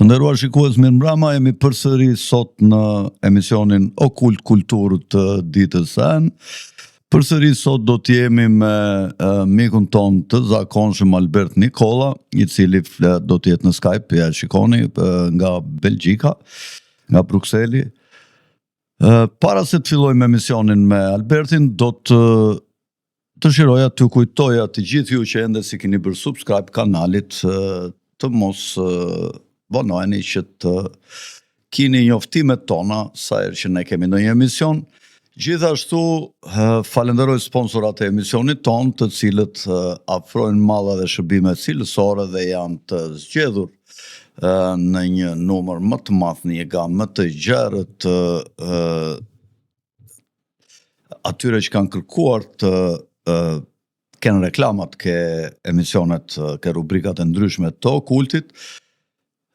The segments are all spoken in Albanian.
Të nderuar shikues, mirëmbrëma, jemi përsëri sot në emisionin Okult Kulturë të ditës së hënë. Përsëri sot do të jemi me uh, mikun tonë të zakonshëm Albert Nikolla, i cili do të jetë në Skype, ja shikoni, uh, nga Belgjika, nga Brukseli. Uh, para se të fillojmë emisionin me Albertin, do të dëshiroja t'ju kujtoja të gjithë ju që ende s'i keni bërë subscribe kanalit të mos vonoheni që të kini njoftimet tona sa herë që ne kemi ndonjë emision. Gjithashtu falenderoj sponsorat e emisionit tonë, të cilët afrojnë malla dhe shërbime cilësore dhe janë të zgjedhur në një numër më të madh, në një gamë më të gjerë të atyre që kanë kërkuar të kenë reklamat ke emisionet, ke rubrikat e ndryshme të okultit,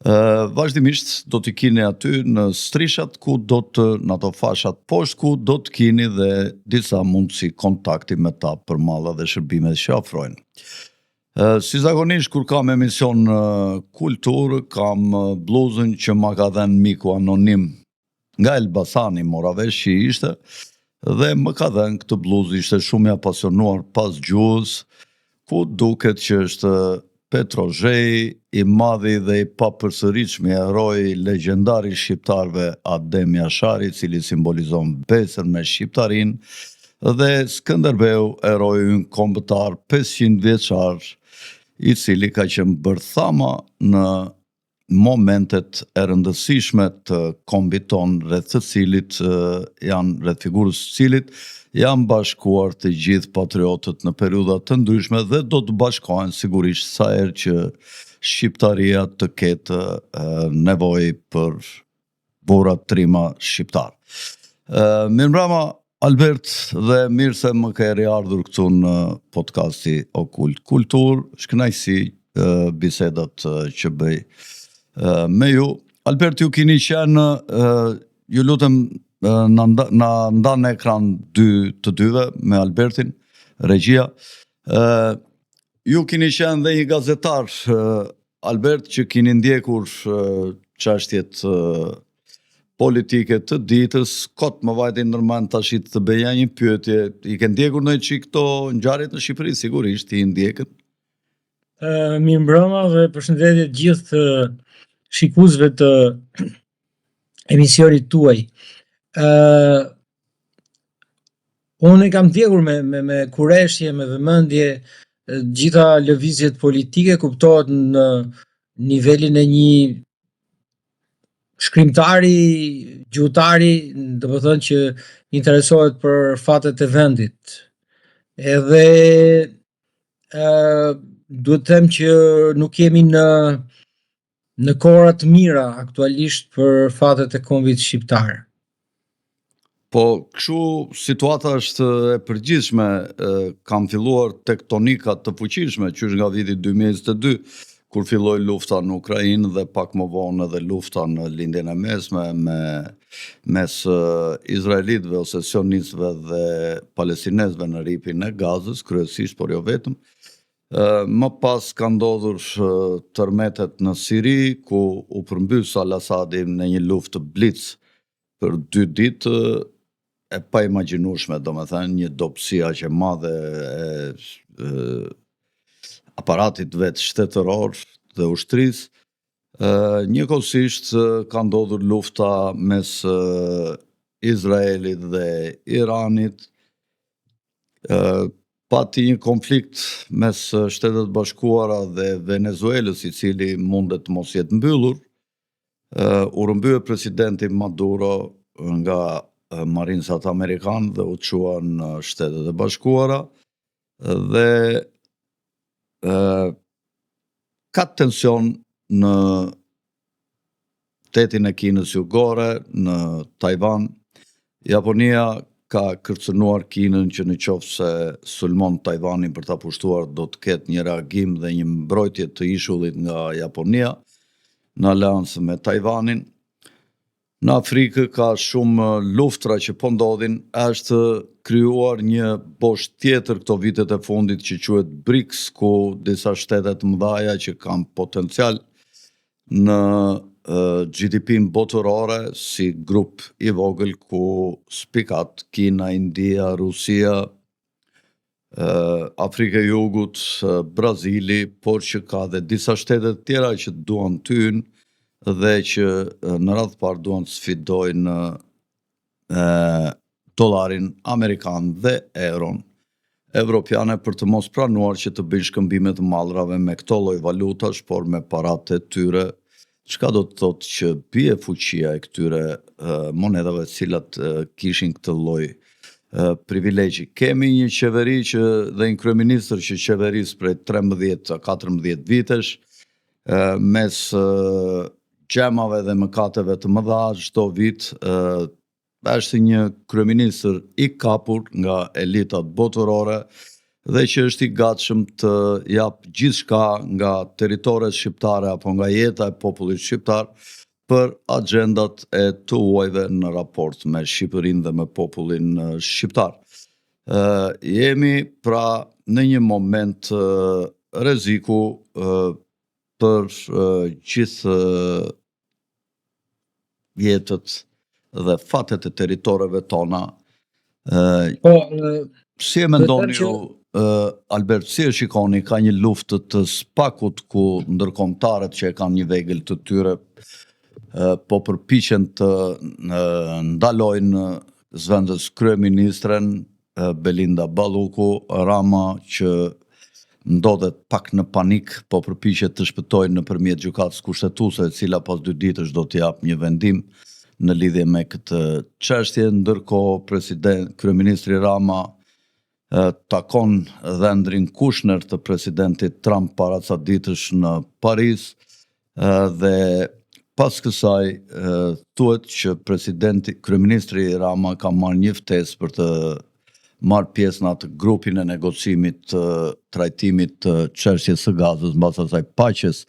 vazhdimisht do t'i kini aty në strishat ku do të, në ato fashat poshtë ku do të kini dhe disa mundësi kontakti me ta për malla dhe shërbimet që ofrojnë. Si zakonisht kur kam emision kulturë, kam bluzën që ma ka dhënë miku anonim nga Elbasani, mora vesh që ishte, dhe më ka dhënë këtë bluzë, ishte shumë i apasionuar pas gjuhës, ku duket që është Petro Zheji, i madhi dhe i papërsëritshmi heroi legjendar i shqiptarëve Adem Jashari, i cili simbolizon besën me shqiptarinë, dhe Skënderbeu, heroi ynë kombëtar 500 vjeçar, i cili ka qenë bërthama në momentet e rëndësishme të kombit tonë, rreth të cilit janë, rreth figurës së cilit janë bashkuar të gjithë patriotët në periudha të ndryshme dhe do të bashkohen sigurisht sa herë që shqiptaria të ketë nevojë për burra trima shqiptarë. Mirëmbrëma Albert dhe mirë se më ke riardhur këtu në podcasti Okult Kulturë, është kënaqësi bisedat që bëj me ju. Albert, ju kini qenë, ju lutem na nda, na ndan në ekran dy të dyve me Albertin, regjia. Ju kini qenë dhe një gazetar Albert që kini ndjekur çështjet politike të ditës, kot më vajti ndërmend tash të bëja një pyetje, i ke ndjekur ndonjë çik këto ngjarjet në Shqipëri, sigurisht i ndjekën. Uh, mirëmbrëma dhe përshëndetje të gjithë shikuesve të emisionit tuaj. Uh, unë e kam ndjekur me, me, me kureshtje, me vëmendje, të gjitha lëvizjet politike, kuptohet në nivelin e një shkrimtari, gjuhëtari, domethënë që interesohet për fatet e vendit. Edhe ë duhet të them që nuk jemi në në kohëra të mira aktualisht për fatet e kombit shqiptar. Po, kështu situata është e përgjithshme, kanë filluar tektonika të fuqishme qysh nga viti 2022, kur filloi lufta në Ukrainë dhe pak më vonë edhe lufta në Lindjen e Mesme me mes izraelitëve ose sionistëve dhe palestinezëve në rripin e Gazës, kryesisht, por jo vetëm. Më pas ka ndodhur tërmetet në Siri, ku u përmbys Al-Assadi në një luftë blic për dy ditë, e paimagjinueshme, domethënë një dobësi aq e madhe e, e aparatit vetë shtetëror dhe ushtrisë. Njëkohësisht ka ndodhur lufta mes Izraelit dhe Iranit. Pati një konflikt mes Shteteve të Bashkuara dhe Venezuelës, i cili mundet të mos jetë mbyllur. U rrëmbye presidenti Maduro nga marinsat amerikanë dhe u çua në Shtetet e Bashkuara dhe ka tension në detin e Kinës Jugore, në Tajvan. Japonia ka kërcënuar Kinën që në qoftë se sulmon Tajvanin për ta pushtuar do të ketë një reagim dhe një mbrojtje të ishullit nga Japonia në aleancë me Tajvanin. Në Afrikë ka shumë luftra që po ndodhin, është krijuar një bosht tjetër këto vitet e fundit që quhet BRICS, ku disa shtete të mëdhaja që kanë potencial në GDP-në botërore si grup i vogël ku spikat Kina, India, Rusia, Afrika e Jugut, Brazili, por që ka dhe disa shtete të tjera që duan të hyjnë dhe që në radhë të parë duan të sfidojnë dollarin amerikan dhe euron evropiane për të mos pranuar që të bëjnë shkëmbime të mallrave me këto lloj valutash, por me paratë e tyre, çka do të thotë që bie fuqia e këtyre monedhave të cilat kishin këtë lloj privilegji. Kemi një qeveri që dhe një kryeministër që qeveris prej 13 a 14 vitesh, mes gjemave dhe mëkateve të mëdha çdo vit është një kryeministër i kapur nga elitat botërore dhe që është i gatshëm të japë gjithçka nga territoret shqiptare apo nga jeta e popullit shqiptar për axhendat e të huajve në raport me Shqipërinë dhe me popullin shqiptar. Jemi pra në një moment rreziku për gjithë jetët dhe fatet e territoreve tona. Po, si e mendoni ju, Albert, si e shikoni, ka një luftë të SPAK-ut ku ndërkombëtarët që e kanë një vegël të tyre po përpiqen të ndalojnë zëvendës kryeministren Belinda Balluku, Rama që ndodhet pak në panik, po përpiqet të shpëtojë nëpërmjet Gjykatës Kushtetuese, e cila pas dy ditësh do të japë një vendim në lidhje me këtë çështje. Ndërkohë, president kryeministri Rama takon dhëndrin Kushner të presidentit Trump para ca ditësh në Paris dhe pas kësaj thuhet që presidenti kryeministri Rama ka marrë një ftesë për të marrë pjesë në atë grupin e negocimit të trajtimit të çështjes së Gazës mbas asaj paqes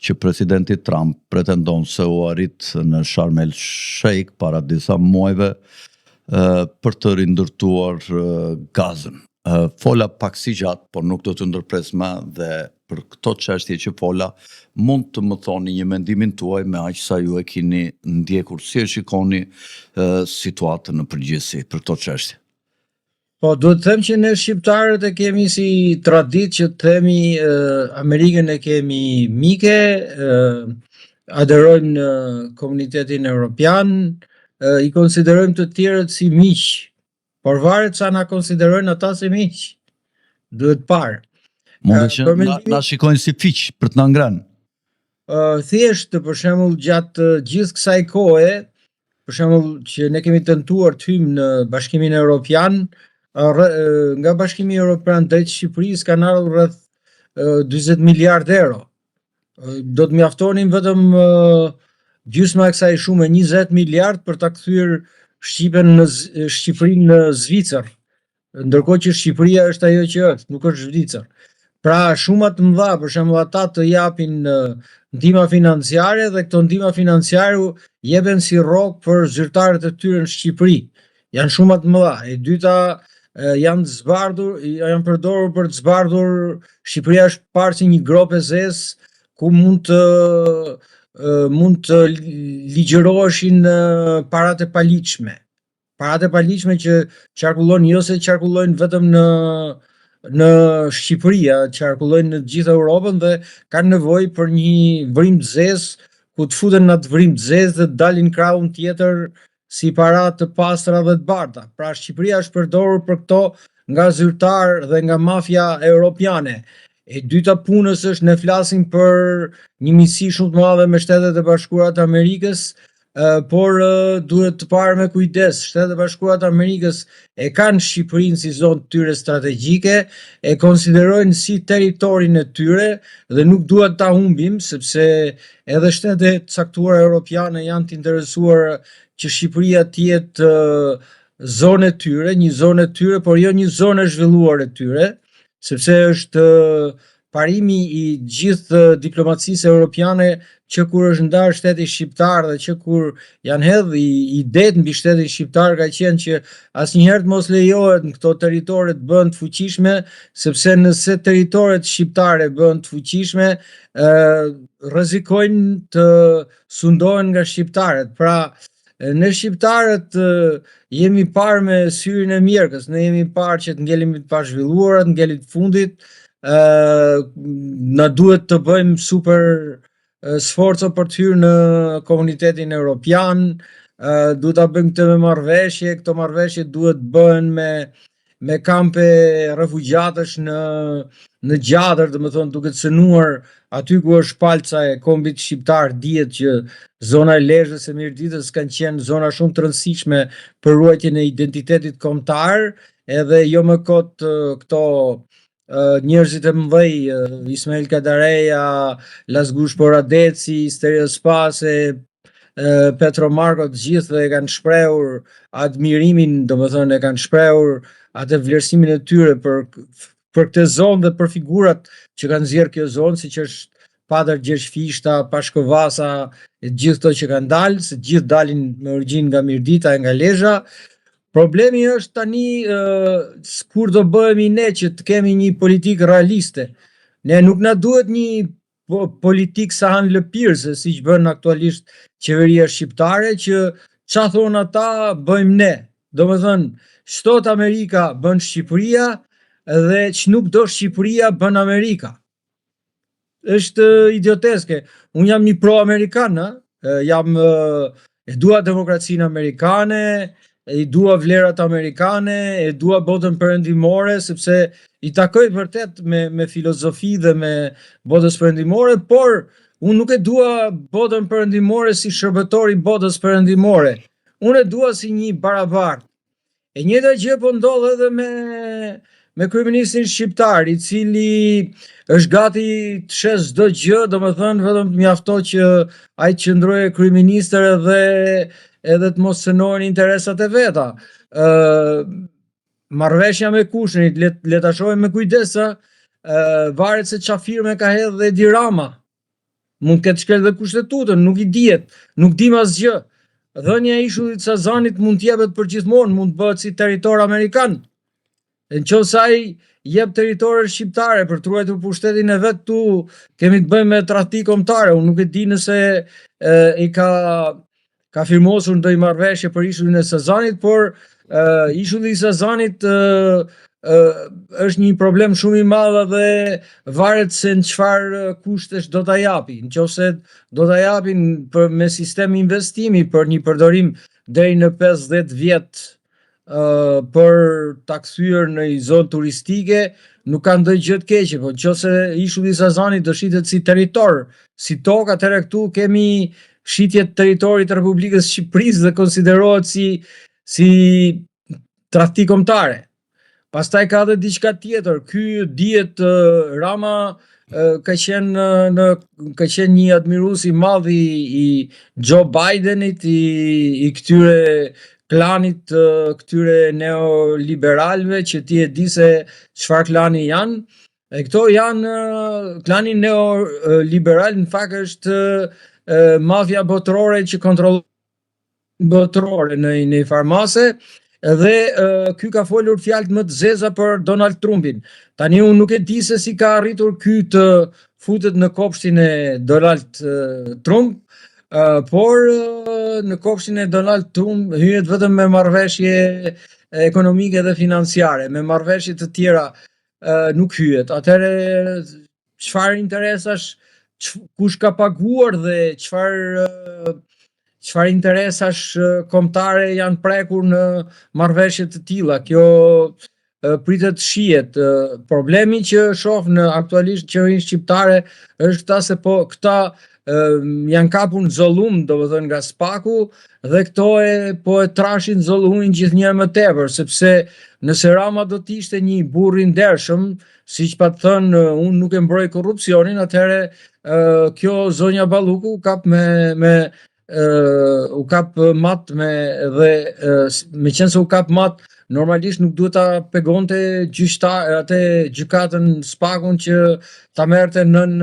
që presidenti Trump pretendon se u arrit në Sharm el Sheikh para disa muajve për të rindërtuar Gazën. Fola pak si gjatë, por nuk do të ndërpres më dhe për këto çështje që fola, mund të më thoni një mendimin tuaj me aq sa ju e keni ndjekur, si e shikoni situatën në përgjithësi për këto çështje. Po, duhet të them që ne shqiptarët e kemi si traditë që të themi Amerikën e kemi mike, aderojmë në komunitetin evropian, i konsiderojmë të tjerët si miq, por varet sa na konsiderojnë ata si miq. Duhet parë. Mund që na, na shikojnë si fiq për të na ngrënë. Uh, thjesht, për shembull, gjatë gjithë kësaj kohe, për shembull, që ne kemi tentuar të hyjmë në Bashkimin Evropian, nga Bashkimi Evropian drejt Shqipërisë kanë ardhur rreth 40 miliard euro. Do të mjaftonin vetëm gjysma e kësaj shume 20 miliard për ta kthyer Shqipen në Shqipërinë në Zvicër. Ndërkohë që Shqipëria është ajo që është, nuk është Zvicër. Pra shuma të mëdha, për shembull ata të japin ndihma financiare dhe këto ndihma financiare jepen si rrogë për zyrtarët e tyre në Shqipëri. Janë shuma të mëdha. E dyta janë zbardhur, janë përdorur për të zbardhur Shqipëria është parë si një gropë e zezë ku mund të mund të ligjëroheshin paratë e paligjshme. Paratë e paligjshme që qarkullojnë jo se qarkullojnë vetëm në në Shqipëri, qarkullojnë në të gjithë Europën dhe kanë nevojë për një vrimë të zezë ku të futen në atë vrimë të zezë dhe të dalin krahun tjetër si para të pastra dhe të bardha. Pra Shqipëria është përdorur për këto nga zyrtarë dhe nga mafia europiane. E dyta punës është ne flasim për një miqësi shumë të madhe me Shtetet e Bashkuara të Amerikës, por duhet të parë me kujdes. Shtetet e Bashkuara të Amerikës e kanë Shqipërinë si zonë të tyre strategjike, e konsiderojnë si territorin e tyre dhe nuk duhet ta humbim sepse edhe shtete të caktuara europiane janë të interesuar që Shqipëria të jetë zonë e tyre, një zonë e tyre, por jo një zonë e zhvilluar e tyre, sepse është. parimi i gjithë diplomacisë europiane që kur është ndarë shteti shqiptar dhe që kur janë hedh idetë mbi shtetin shqiptar ka qenë që asnjëherë të mos lejohet në këto territore të bëhen të fuqishme, sepse nëse territoret shqiptare bëhen të fuqishme, ë rrezikojnë të sundohen nga shqiptarët. Pra, ne shqiptarët jemi parë me syrin e mjerkës, ne jemi parë që të ngelemi të pazhvilluar, të ngelemi të fundit, ë na duhet të bëjmë super sforco për të hyrë në komunitetin europian, duhet ta bëjmë këtë me marrëveshje, këto marrëveshje duhet të bëhen me me kampe refugjatësh në në Gjadër, domethënë duke të cënuar aty ku është palca e kombit shqiptar, dihet që zona e Lezhës e Mirditës kanë qenë zona shumë të rëndësishme për ruajtjen e identitetit kombëtar, edhe jo më kot këto njerëzit e mëdhej, Ismail Kadareja, Lasgush Poradeci, Sterjo Spase, Petro Marko, të gjithë e kanë shprehur admirimin, domethënë e kanë shprehur atë vlerësimin e tyre për për këtë zonë dhe për figurat që kanë nxjerrë kjo zonë, siç është Patër Gjergj Fishta, Pashko Vasa, e gjithë këto që kanë dalë, se të gjithë dalin me origjinë nga Mirdita e nga Lezha. Problemi është tani kur do bëhemi ne që të kemi një politikë realiste. Ne nuk na duhet një po, politikë sahan lëpirëse, siç bën aktualisht qeveria shqiptare, që ça thonë ata bëjmë ne. Domethënë, ç'thotë Amerika bën Shqipëria dhe ç'nuk do Shqipëria bën Amerika. Është idioteske. Unë jam një pro-amerikan, ë? Jam e dua demokracinë amerikane, i dua vlerat amerikane, e dua botën perëndimore sepse i takoj vërtet me me filozofi dhe me botës perëndimore, por unë nuk e dua botën perëndimore si shërbëtor i botës perëndimore. Unë e dua si një barabartë. E njëjta gjë po ndodh edhe me me kryeministrin shqiptar, i cili është gati të shes çdo gjë, domethënë vetëm të mjafto që ai të qëndrojë kryeministër edhe edhe të mos cënohen interesat e veta. Ë marrëveshja me Kushnerin, le le ta shohim me kujdes, ë, varet se çfarë firme ka hedhë Edi Rama. Mund të ketë shkel dhe kushtetutën, nuk i dihet, nuk dim asgjë. Dhënia e ishullit të Sazanit mund të jepet për gjithmonë, mund të bëhet si territor amerikan. E në qoftë se ai jep territore shqiptare për të ruajtur pushtetin e vet këtu, kemi të bëjmë me tradhti kombëtare. Unë nuk e di nëse e, i ka ka firmosur ndonjë marrëveshje për ishullin e Sazanit, por uh, ishulli i Sazanit uh, uh, është një problem shumë i madh dhe varet se në çfarë kushtesh do ta japi. Në qoftë se do ta japin për me sistem investimi për një përdorim deri në 50 vjet uh, për ta kthyer në një zonë turistike, nuk ka ndonjë gjë të keqe, po nëse ishulli i Sazanit do shitet si territor, si tokë, atëherë këtu kemi shitje të territorit të Republikës së Shqipërisë dhe konsiderohet si si tradhti kombëtare. Pastaj ka edhe diçka tjetër, ky dihet Rama ka qenë në ka qenë një admirues i madh i, i Joe Bidenit, i, i këtyre klanit të këtyre neoliberalëve që ti e di se çfarë klani janë. E këto janë klani neoliberal në fakt është mafia botërore që kontrollon botërore në në një farë mase dhe uh, ky ka folur fjalët më të zeza për Donald Trumpin. Tani unë nuk e di se si ka arritur ky të futet në kopshtin e Donald uh, Trump, uh, por uh, në kopshtin e Donald Trump hyhet vetëm me marrëveshje ekonomike dhe financiare, me marrëveshje të tjera uh, nuk hyhet. Atëherë çfarë interesash kush ka paguar dhe çfarë çfarë interesash kombëtare janë prekur në marrëveshje të tilla. Kjo pritet të shihet. Problemi që shoh në aktualisht qeverinë shqiptare është këta se po këta janë kapur në zollum, domethënë nga Spaku dhe këto e po e trashin zollumin gjithnjë më tepër, sepse nëse Rama do të ishte një burrë i ndershëm, siç pat thënë, unë nuk e mbroj korrupsionin, atëherë kjo zonja Balluku u kap me me u kap mat me dhe meqenëse u kap mat normalisht nuk duhet ta pengonte gjyqtar atë gjykatën SPAK-un që ta merrte nën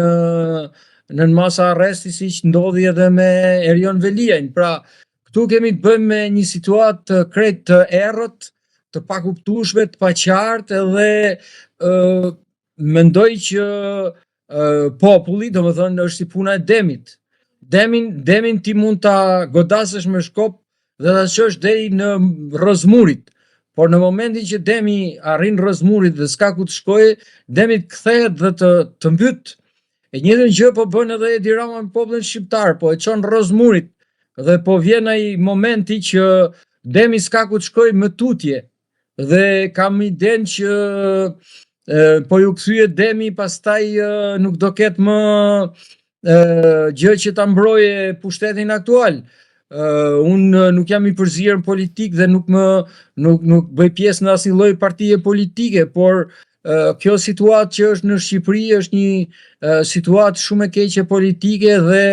nën masa arresti siç ndodhi edhe me Erion Veliajn. Pra, këtu kemi të bëjmë me një situatë krejt të errët, të pakuptueshme, të paqartë edhe ë mendoj që populli, domethënë është si puna e demit. Demin, demin ti mund ta godasësh me shkop dhe ta çosh deri në rrëzë murit. Por në momentin që demi arrin rrëzë murit dhe s'ka ku të shkojë, demi kthehet dhe të të mbyt. E njëjtën gjë po bën edhe Edi Rama me popullin shqiptar, po e çon rrëzë murit dhe po vjen ai momenti që demi s'ka ku të shkojë më tutje. Dhe kam idenë që po ju kthye demi pastaj nuk do ketë më gjë që ta mbroje pushtetin aktual. Unë nuk jam i përzier në politikë dhe nuk më nuk nuk bëj pjesë në asnjë lloj partie politike, por kjo situatë që është në Shqipëri është një situatë shumë e keqe politike dhe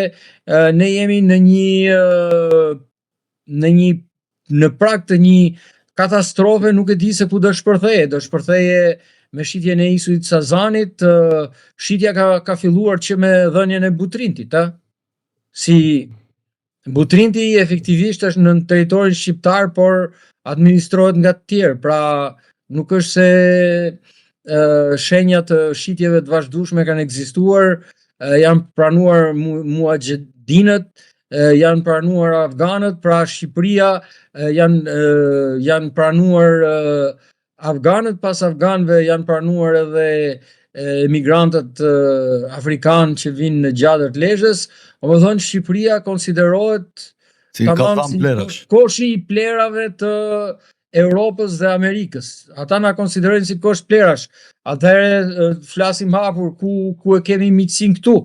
ne jemi në një në një në prag të një katastrofe, nuk e di se ku do shpërtheje, do shpërtheje me shitjen e ishullit Sazanit, shitja ka ka filluar që me dhënien e Butrintit, ë? Si Butrinti efektivisht është në territorin shqiptar, por administrohet nga të tjerë, pra nuk është se shenja të shitjeve të vazhdueshme kanë ekzistuar, janë pranuar mu, muxhahedinët, janë pranuar afganët, pra Shqipëria janë janë pranuar afganët, pas afganëve janë pranuar edhe emigrantët afrikanë që vinë në Gjadër të Lezhës, domethënë Shqipëria konsiderohet si tamam si koshi i plerave të Europës dhe Amerikës. Ata na konsiderojnë si kosh plerash. Atëherë flasim hapur ku ku e kemi miqësinë këtu,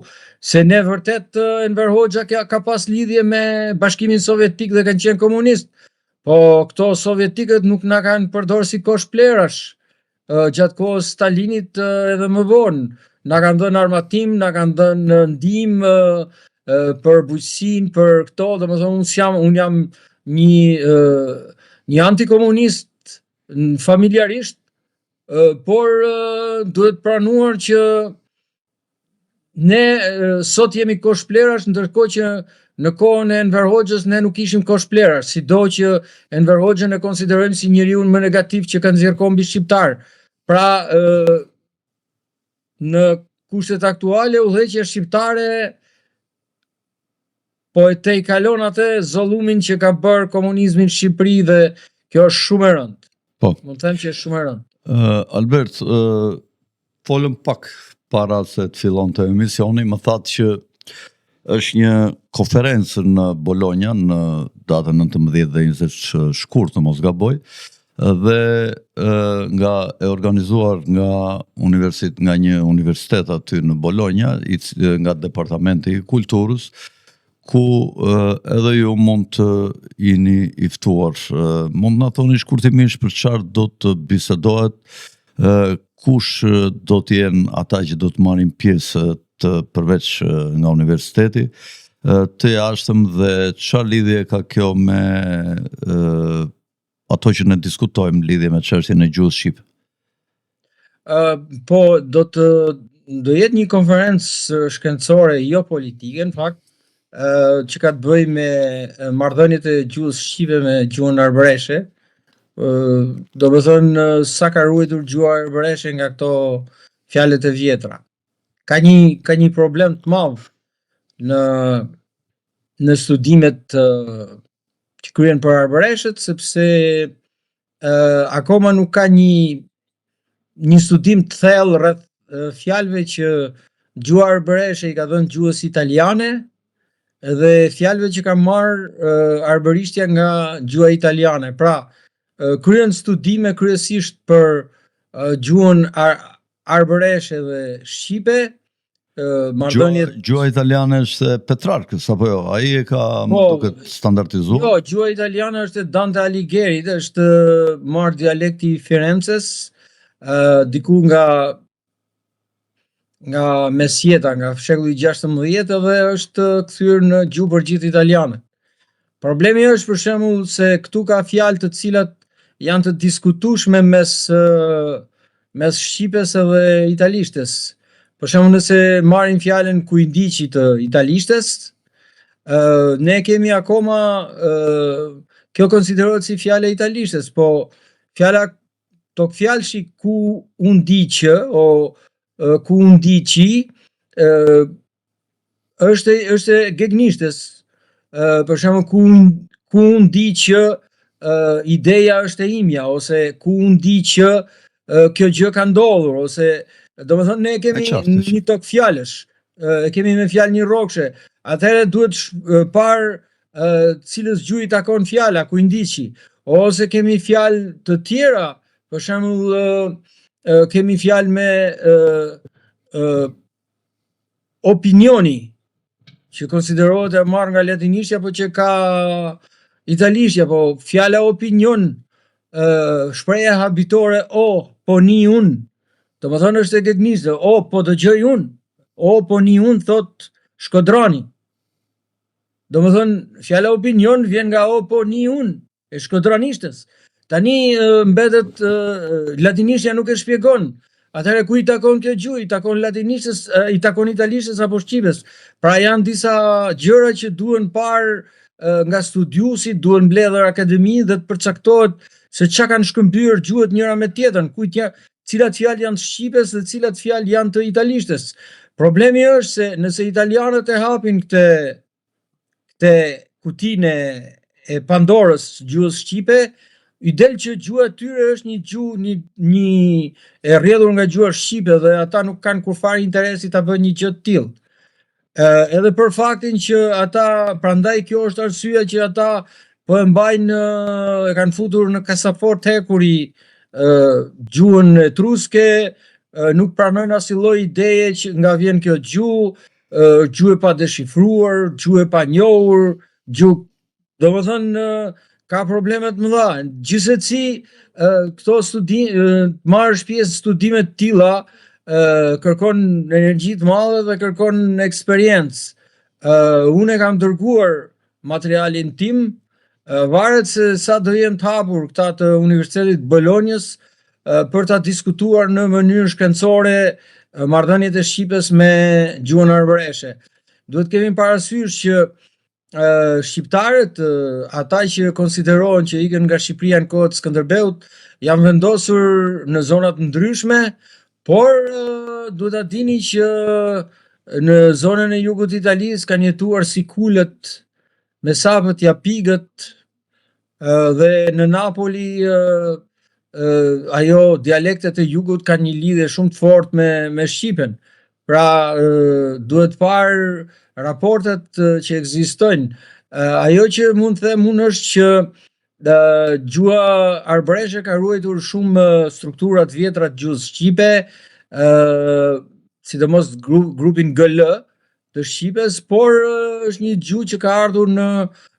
se ne vërtet Enver Hoxha ka, ka pas lidhje me Bashkimin Sovjetik dhe kanë qenë komunist. Po këto sovjetikët nuk na kanë përdorur si kosh plerash gjatë kohës Stalinit edhe më vonë. Na kanë dhënë armatim, na kanë dhënë ndihmë për bujqësinë, për këto, domethënë unë jam unë jam një një antikomunist familjarisht, por duhet pranuar që ne sot jemi kosh plerash, ndërkohë që në kohën e Enver Hoxhës ne nuk ishim kosh plerash, sido që Enver Hoxhën e konsiderojmë si njeriun më negativ që ka nxjerrë kombi shqiptar. Pra, në kushtet aktuale udhëheqja shqiptare po e tejkalon atë zollumin që ka bërë komunizmi në Shqipëri dhe kjo është shumë e rëndë. Po. Mund të them që është shumë e rëndë. Uh, Albert, uh, folëm pak para se të fillonte emisioni, më thatë që është një konferencë në Bologna në datën 19 dhe 20 shkurt, në mos gaboj, dhe nga e organizuar nga universit nga një universitet aty në Bologna, i, nga departamenti i kulturës, ku edhe ju mund të jeni i ftuar. Mund të na thoni shkurtimisht për çfarë do të bisedohet, kush do të jenë ata që do të marrin pjesë të përveç nga universiteti, të jashtëm dhe çfarë lidhje ka kjo me ato që ne diskutojmë lidhje me çështjen e gjuhës shqipe? Uh, po do të do jetë një konferencë shkencore jo politike në fakt, uh, që ka të bëjë me marrëdhëniet e gjuhës shqipe me gjuhën arbëreshe. Uh, domethënë sa ka ruajtur gjuha arbëreshe nga këto fjalët e vjetra. Ka një ka një problem të madh në në studimet që kryhen për arbëreshët, sepse uh, akoma nuk ka një një studim të thellë rreth uh, fjalëve që gjuha arbëreshe i ka dhënë gjuhës italiane dhe fjalëve që ka marrë uh, arbërishtja nga gjuha italiane. Pra, uh, kryhen studime kryesisht për uh, gjuhën ar arbëreshe dhe shqipe, marrëdhëniet gjuha italiane është e Petrarkës apo jo? Ai e ka po, më duket standardizuar. Jo, gjuha italiane është e Dante Alighieri, është marrë dialekti i Firences, ë diku nga nga mesjeta, nga shekulli 16 edhe është kthyer në gjuhë për gjithë italianët. Problemi është për shembull se këtu ka fjalë të cilat janë të diskutueshme mes mes shqipes edhe italishtes. Për shembull, nëse marrim fjalën quindici të italishtes, ne kemi akoma kjo konsiderohet si fjalë e italishtes, po fjala togfjalëshi ku unë di që o ku unë di qi është është e gegnishtes. Për shembull ku unë ku unë di që ideja është e imja ose ku unë di që kjo gjë ka ndodhur ose domethënë ne kemi një togfjalësh, e kemi me fjalë njërrokëshe. Atëherë duhet parë cilës gjuhë i takon fjala quindici ose kemi fjalë të tjera, për shembull kemi fjalë me opinioni që konsiderohet e marrë nga latinishtja, po që ka italishtja, po fjala opinion, shprehja habitore o, po ni unë, domethënë është e gegnishte, o, po dëgjoj unë, o, po ni unë, thotë shkodrani. Domethënë, fjala opinion vjen nga o, po ni unë, e shkodranishtes. Tani mbetet latinishtja nuk e shpjegon. Atëherë ku i takon kjo gjuhë? I takon latinishtes, i takon italishtes apo shqipes? Pra janë disa gjëra që duhen parë nga studiuesit, duhen mbledhur akademi dhe të përcaktohet se çka kanë shkëmbyer gjuhët njëra me tjetrën, kujt ja, cilat fjalë janë të shqipes dhe cilat fjalë janë të italishtes. Problemi është se nëse italianët e hapin këtë këtë kutinë e Pandorës gjuhës shqipe, i del që gjuha e tyre është një gjuhë një një e rrjedhur nga gjuha shqipe dhe ata nuk kanë kurrfarë interesi ta bëjnë një gjë të tillë. Ë edhe për faktin që ata prandaj kjo është arsyeja që ata po e mbajnë e kanë futur në kasafortë hekuri ë gjuhën etruske, nuk pranojnë asnjë lloj ideje që nga vjen kjo gjuhë, gjuhë e padeshifruar, gjuhë e panjohur, gjuhë, domethënë ka probleme të mëdha. Gjithsesi, këto studi marrësh pjesë në studime të tilla, kërkon energji të madhe dhe kërkon eksperiencë. Unë e kam dërguar materialin tim, varet se sa do jenë të hapur këta të Universitetit të Bolonjës për ta diskutuar në mënyrë shkencore marrëdhëniet e shqipes me gjuhën arbëreshe. Duhet kemi parasysh që shqiptarët, ata që konsiderohen që ikën nga Shqipëria në kohë të Skënderbeut, janë vendosur në zona të ndryshme, por duhet ta dini që në zonën e jugut të Italisë kanë jetuar sikulët, mesapët, japigët dhe në Napoli ajo dialektet e jugut kanë një lidhje shumë të fortë me me shqipen. Pra duhet parë raportet që ekzistojnë. Ajo që mund të them unë është që gjuha arbëreshe ka ruajtur shumë struktura të vjetra të gjuhës shqipe, sidomos grupin GL të shqipes, por është një gjuhë që ka ardhur në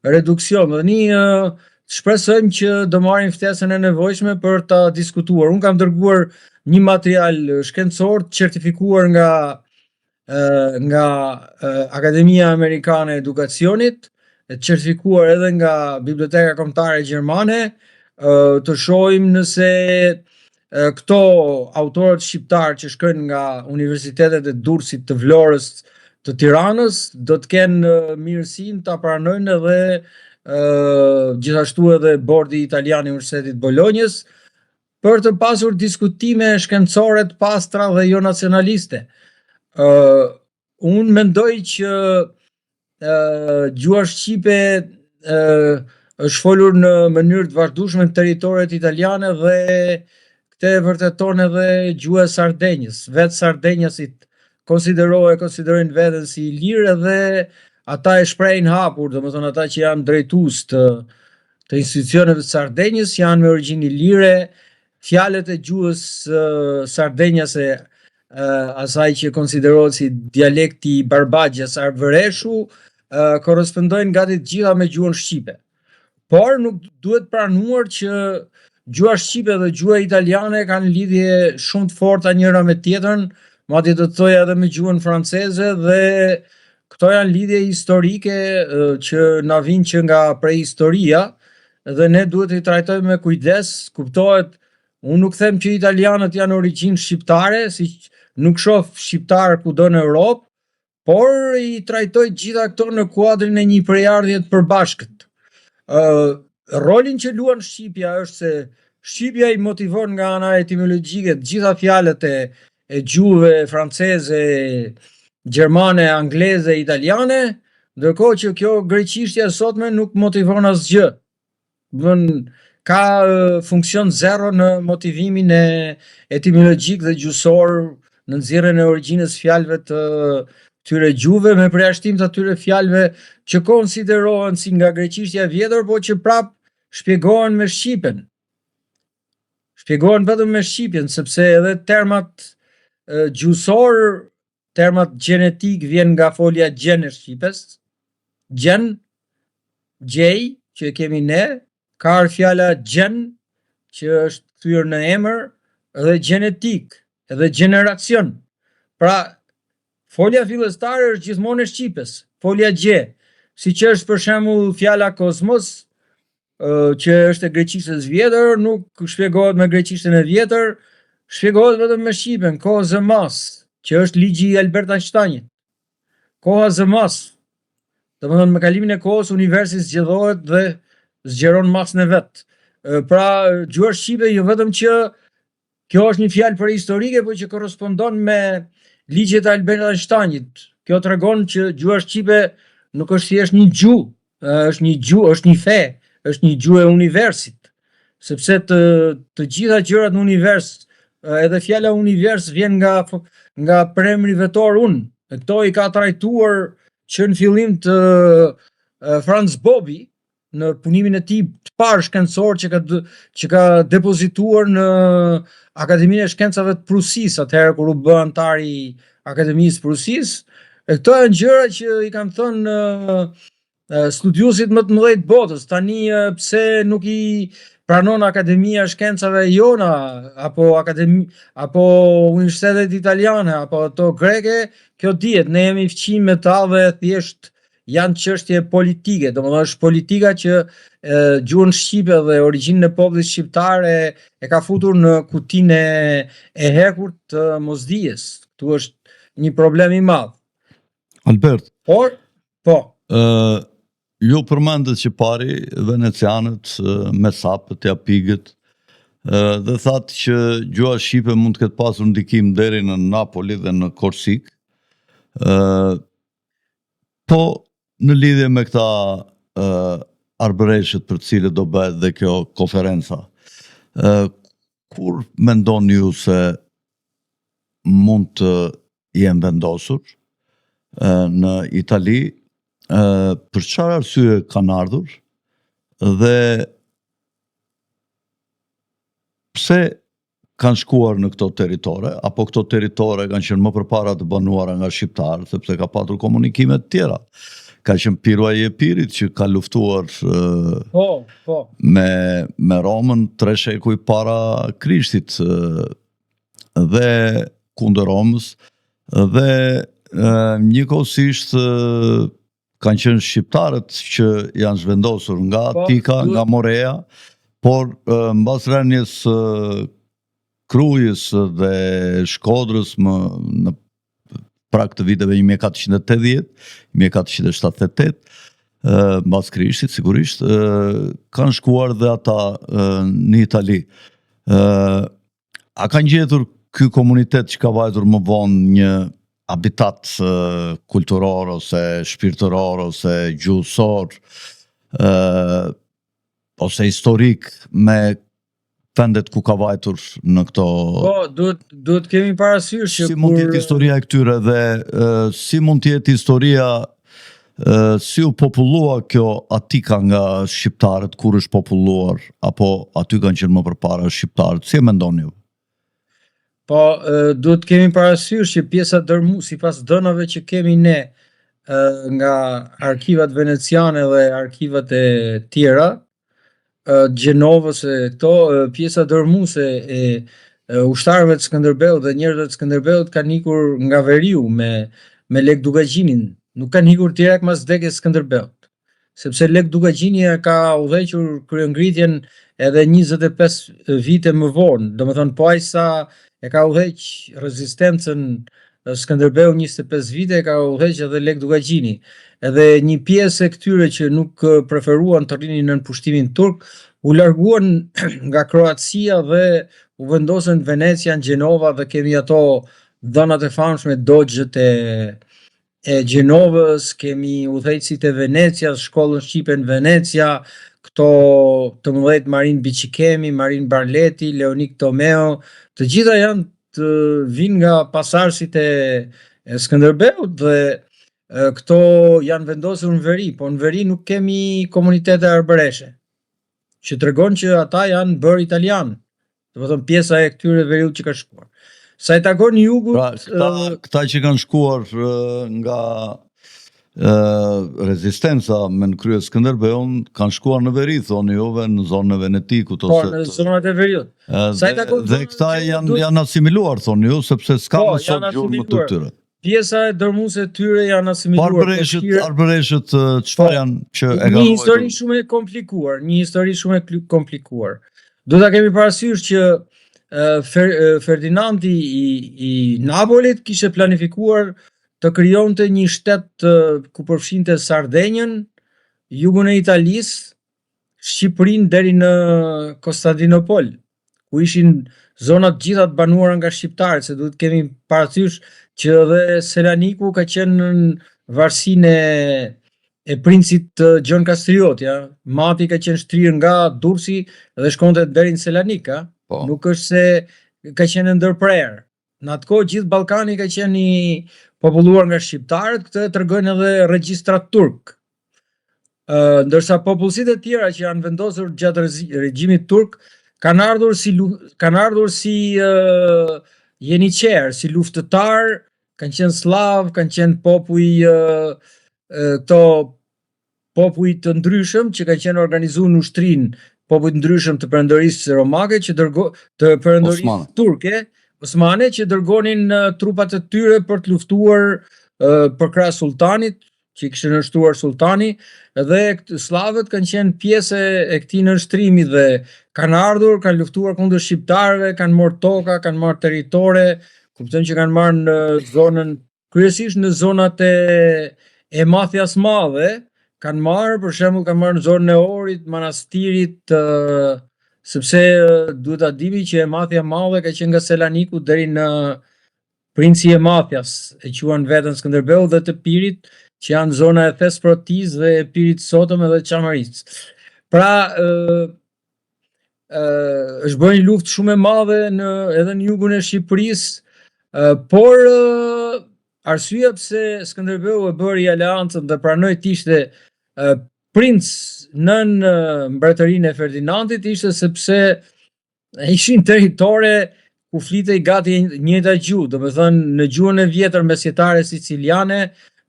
reduksion. Dhe një shpresojmë që do marrim ftesën e nevojshme për ta diskutuar. Unë kam dërguar një material shkencor të certifikuar nga nga Akademia Amerikane e Edukacionit, e certifikuar edhe nga Biblioteka Kombëtare Gjermane, të shohim nëse këto autorët shqiptarë që shkojnë nga universitetet e Durrësit, të Vlorës, të Tiranës, do të kenë mirësinë ta pranojnë edhe gjithashtu edhe bordi italian i Universitetit të Bolonjës për të pasur diskutime shkencore të pastra dhe jo nacionaliste. Ë unë mendoj që gjuha shqipe është folur në mënyrë të vazhdueshme në territoret italiane dhe këtë e vërteton edhe gjuha e Sardenjës. Vetë sardenjasit konsiderohen konsiderojnë veten si ilirë edhe ata e shprehin hapur, domethënë ata që janë drejtues të të institucioneve të Sardenjës janë me origjinë ilire, fjalët e gjuhës sardenjase asaj që konsiderohet si dialekti i Barbagias arbëreshu, korrespondojnë gati të gjitha me gjuhën shqipe. Por nuk duhet pranuar që gjuha shqipe dhe gjuha italiane kanë lidhje shumë të forta njëra me tjetrën, madje do të thoja edhe me gjuhën franceze dhe këto janë lidhje historike që na vijnë që nga prehistoria. dhe ne duhet t'i trajtojmë me kujdes, kuptohet, unë nuk them që italianët janë origjinë shqiptare, si nuk shoh shqiptar kudo në Europë, por i trajtoj gjitha këto në kuadrin e një prejardhje të përbashkët. Ë rolin që luan shqipja është se shqipja i motivon nga ana etimologjike të gjitha fjalët e e gjuhëve franceze, gjermane, angleze, italiane, ndërkohë që kjo greqishtja e sotme nuk motivon asgjë. Vën ka funksion zero në motivimin e etimologjik dhe gjuhësor në nxjerrjen e origjinës fjalëve të këtyre gjuhëve me përjashtim të atyre fjalëve që konsiderohen si nga greqishtja e vjetër, po që prap shpjegohen me shqipen. Shpjegohen vetëm me shqipen, sepse edhe termat gjuhësor, termat gjenetik vjen nga folja gjen e shqipes, gjen, gjej, që e kemi ne, ka ardhur fjala gjen, që është kthyer në emër, dhe gjenetik, edhe gjeneracion. Pra, folja fillestare është gjithmonë e shqipes, folja gje, siç është për shembull fjala kozmos, që është e greqishtës vjetër, nuk shpjegohet me greqishtën e vjetër, shpjegohet vetëm me shqipen, koha zë masë, që është ligji i Albert Einsteinit. Koha zë masë. Domethënë me kalimin e kohës universi zgjedhohet dhe zgjeron masën e vet. Pra, gjuha shqipe jo vetëm që kjo është një fjalë prehistorike, por që korrespondon me ligjet e Albert Einsteinit. Kjo tregon që gjuha shqipe nuk është thjesht një gjuhë, është një gjuhë, është një fe, është një gjuhë e universit. Sepse të të gjitha gjërat në univers, edhe fjala univers vjen nga nga përemri vetor un. E këto i ka trajtuar që në fillim të Franz Bobi në punimin e tij të parë shkencor që ka që ka depozituar në Akademinë e Shkencave të Prusisë, atëherë kur u bë anëtar i Akademisë së Prusisë. E këto janë gjëra që i kanë thënë studiuesit më të mëdhenj të botës. Tani pse nuk i pranon Akademia e Shkencave jona apo akademi apo universitetet italiane apo ato greke, kjo dihet, ne jemi fqinj me ta dhe thjesht janë çështje politike, domethënë është politika që e, gjuhën shqipe dhe origjinën e popullit shqiptar e, e ka futur në kutinë e, e hekurt të mosdijes. Këtu është një problem i madh. Albert, Por, po. Ë ju përmendët që pari venecianët, mesapët, japigët, dhe thatë që gjuha shqipe mund të ketë pasur ndikim deri në Napoli dhe në Korsikë. Ë po në lidhje me këta ë arbëreshët për të cilët do bëhet dhe kjo konferenca. Ë kur mendoni ju se mund të jenë vendosur në Itali, për çfarë arsye kanë ardhur dhe pse kanë shkuar në këto territore, apo këto territore kanë qenë më përpara të banuara nga shqiptarë, sepse ka patur komunikime të tjera. Ka qenë Pirua i Epirit që ka luftuar po, po. me, me Romën tre shekuj para Krishtit dhe kundër Romës dhe njëkohësisht kanë qenë shqiptarët që janë zhvendosur nga po, Atika, nga Morea, por mbas rënies së Krujës dhe Shkodrës më në prag të viteve 1480, 1478, mbas Krishtit sigurisht, kanë shkuar dhe ata në Itali. A kanë gjetur ky komunitet që ka vajtur më vonë një habitat kulturor ose shpirtëror ose gjuhësor ose historik me vendet ku ka vajtur në këto Po, duhet duhet kemi parasysh që si mund të jetë historia e këtyre dhe si mund të jetë historia si u popullua kjo Atika nga shqiptarët, kur është populluar, apo aty kanë qenë më përpara shqiptarët, si e mendoni ju? Po, duhet të kemi parasysh që pjesa dërmu, sipas dhënave që kemi ne nga arkivat veneciane dhe arkivat e tjera, Gjenovës e këto, pjesa dërmuese e ushtarëve të Skënderbeut dhe njerëzve të Skënderbeut kanë ikur nga veriu me me Lek Dukagjinin, nuk kanë ikur direkt mas vdekjes së Skënderbeut. sepse Lek Dukagjini e ka udhëhequr kryengritjen edhe 25 vite më vonë, domethënë po aq sa e ka udhëheq rezistencën Skënderbeu 25 vite e ka udhëheq edhe Lek Dukagjini. Edhe një pjesë e këtyre që nuk preferuan të rrinin nën pushtimin turk, u larguan nga Kroacia dhe u vendosën në Venecia, në Gjenova dhe kemi ato dhënat e famshme doxhët e e Gjenovës, kemi udhëheqësit e Venecias, shkollën shqipe në Venecia, këto të mëdhenjtë Marin Biçikemi, Marin Barleti, Leonik Tomeo, të gjitha janë të vinë nga pasardhësit e, e Skënderbeut dhe e, këto janë vendosur në veri, po në veri nuk kemi komunitete arbëreshe, që tregon që ata janë bërë italianë. Domethënë pjesa e këtyre veriut që ka shkuar. Sa i takon jugut, Pra, këta, këta që kanë shkuar nga ë rezistenca me në krye Skënderbeun kanë shkuar në veri, thoni juve, në zonën e Venetikut po, ose në zonat e veriut. Sa i takon dhe këta janë duhet... janë asimiluar thoni ju, sepse s'ka po, më sot gjurmë të tyre. Pjesa e dërmuese e tyre janë asimiluar. Po arbëreshët, arbëreshët çfarë po, janë që e kanë Një histori shumë e komplikuar, një histori shumë e komplikuar. Duhet ta kemi parasysh që Fer, Ferdinandi i, i Napolit kishte planifikuar të krijonte një shtet ku përfshinte Sardenjën, jugun e Italisë, Shqipërinë deri në Konstantinopol, ku ishin zonat të gjitha të banuara nga shqiptarët, se duhet të kemi parasysh që edhe Selaniku ka qenë në varësinë e e princit Gjon Kastrioti, ja. Mati ka qenë shtrirë nga Durrësi dhe shkonte deri në Selanik, a. Po. Nuk është se ka qenë ndërprerë. Në atë kohë gjithë Ballkani ka qenë i populluar nga shqiptarët, këtë e tregojnë edhe regjistrat turk. Ë ndërsa popullsitë e tjera që janë vendosur gjatë regjimit turk kanë ardhur si kanë ardhur si uh, jeniçerë, si luftëtarë, kanë qenë sllavë, kanë qenë popuj uh, këto popuj të ndryshëm që kanë qenë organizuar në ushtrinë, popuj të ndryshëm të perandorisë romake që dërgo të perandorisë turke, osmane që dërgonin trupat e tyre për të luftuar përkrah sulltanit, që i kishte nënshtruar sulltani dhe sllavët kanë qenë pjesë e këtij nënshtrimi dhe kanë ardhur, kanë luftuar kundër shqiptarëve, kanë marrë toka, kanë marrë territore, kuptojmë që kanë marrë në zonën kryesisht në zonat e e Emathia-s Madhe, kanë marrë, për shembull, kanë marrë në zonën e Ohrit, Manastirit, të, sepse duhet ta dimi që Emathia e Madhe ka qenë nga Selaniku deri në Princi i Emathias, e quan veten Skënderbeu dhe të Epirit, që janë zona e Thesprotisë dhe Epirit sotëm edhe Çamërisë. Pra, ë ë është bërë një luftë shumë e madhe në edhe në jugun e Shqipërisë, por arsyeja pse Skënderbeu e bëri aleancën dhe pranoi të ishte princ nën mbretërinë e Ferdinandit ishte sepse Ishin territore ku flitej gati e njëjta gjuhë, domethënë në gjuhën e vjetër mesjetare siciliane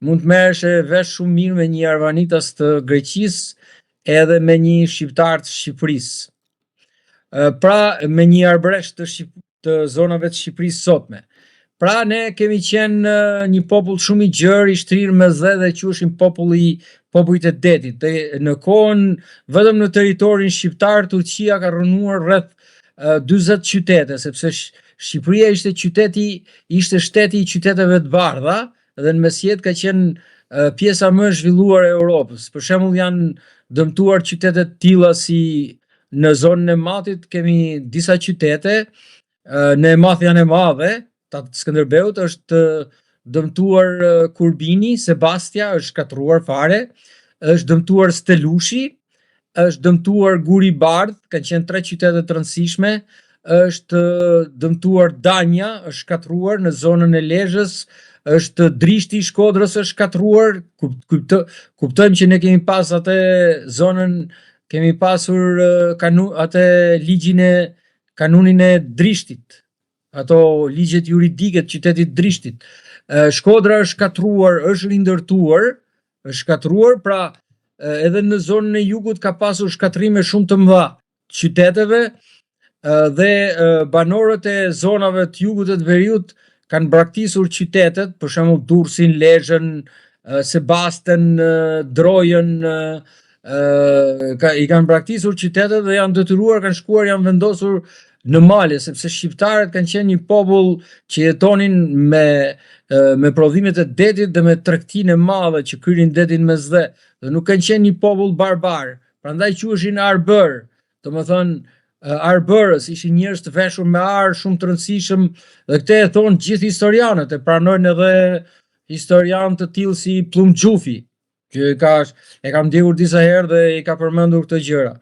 mund të merreshe vesh shumë mirë me një arvanitas të Greqisë edhe me një shqiptar të Shqipërisë. Pra me një arbëresh të Shqip të zonave të Shqipërisë sotme. Pra ne kemi qenë një popull shumë i gjerë, i shtrirë në Mesdhe dhe quheshim populli popujt e detit. Dhe në kohën vetëm në territorin shqiptar Turqia ka rrënuar rreth 40 qytete, sepse Shqipëria ishte qyteti, ishte shteti i qyteteve të bardha dhe në mesjetë ka qenë pjesa më e zhvilluar e Europës. Për shembull janë dëmtuar qytete të tilla si në zonën e Matit kemi disa qytete, Në Emathian e Madhe, të Skënderbeut është dëmtuar Kurbini, Sebastia është shkatërruar fare, është dëmtuar Stelushi, është dëmtuar Guri i Bardhë, kanë qenë tre qytete të rëndësishme, është dëmtuar Danja, është shkatërruar në zonën e Lezhës, është Drishti i Shkodrës është shkatërruar, kupto, kuptojmë që ne kemi pas atë zonën, kemi pasur kanu, atë ligjin e kanunin e Drishtit, ato ligjet juridike të qytetit Drishtit. Shkodra është shkatërruar, është rindërtuar, është shkatërruar, pra edhe në zonën e jugut ka pasur shkatërrime shumë të mëdha të qyteteve dhe banorët e zonave të jugut e të veriut kanë braktisur qytetet, për shembull Durrësin, Lezhën, Sebasten, Drojën, ka, i kanë braktisur qytetet dhe janë detyruar, kanë shkuar, janë vendosur në male, sepse shqiptarët kanë qenë një popull që jetonin me me prodhimet e detit dhe me tregtinë e madhe që krynin detin Mesdhe, dhe nuk kanë qenë një popull barbar. Prandaj quheshin arbër, domethënë arbërës, ishin njerëz të veshur me ar, shumë të rëndësishëm, dhe këtë e thonë gjithë historianët, e pranojnë edhe historianë të tillë si Pëllumb Xhufi, që ka e kam ndjekur disa herë dhe i ka përmendur këto gjëra.